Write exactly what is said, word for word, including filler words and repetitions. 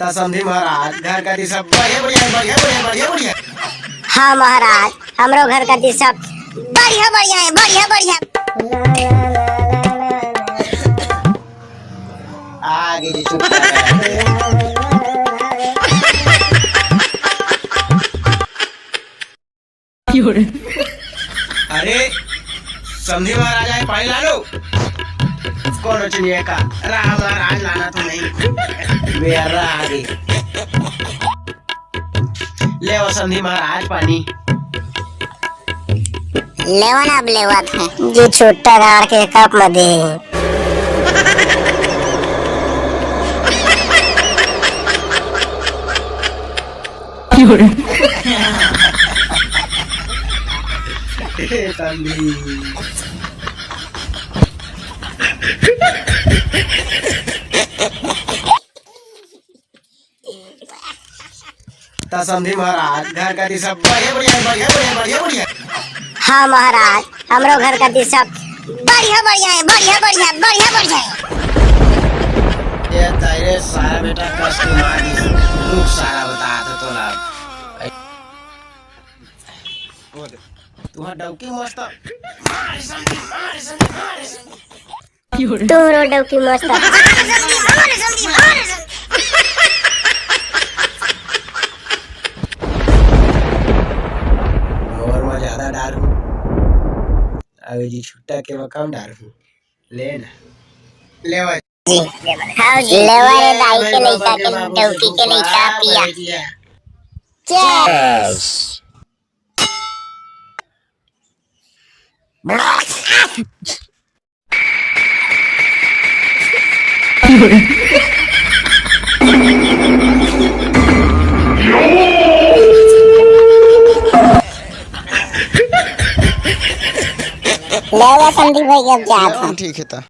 त समधी महाराज, घर कति सब बढ़िया, बढ़िया, बढ़िया, बढ़िया, बढ़िया, बढ़िया। हाँ महाराज, हमरो घर कति सब बढ़िया, बढ़िया हे, बढ़िया, बढ़िया। आगे जी चुप। अरे, समधी महाराज आए, पानी ला लो। कोनो चिनिया का, राम महाराज लाना तो नहीं। बेरा आगे। लेवा समधी महाराज पानी। लेवा ना, अब लेवत हे। जी छुट्टा गाड़ के कप म दे। त समधी महाराज, घर कति सब बढ़िया, बढ़िया, बढ़िया, बढ़िया, बढ़िया, बढ़िया। हाँ महाराज, हमरो घर कति सब बढ़िया, बढ़िया हे, बढ़िया, बढ़िया, बढ़िया, बढ़िया हे। ये तेरे सारा बेटा कस के मार दी। रुक, सारा बता दो तोला। तुहार डौकी मस्त। मार समधी, मार समधी, मार समधी। तोरो डौकी मस्त। मोर म ज्यादा डारहूं, अउ जी छुट्टा के म कम डारहूं। ले ना, लेवा। जी। हाँ जी। लेवा रे दाई के लइका के, डौकी के लइका पिया। Cheers। ले, ले, संदीप भाई, अब जात हन। ठीक हे त।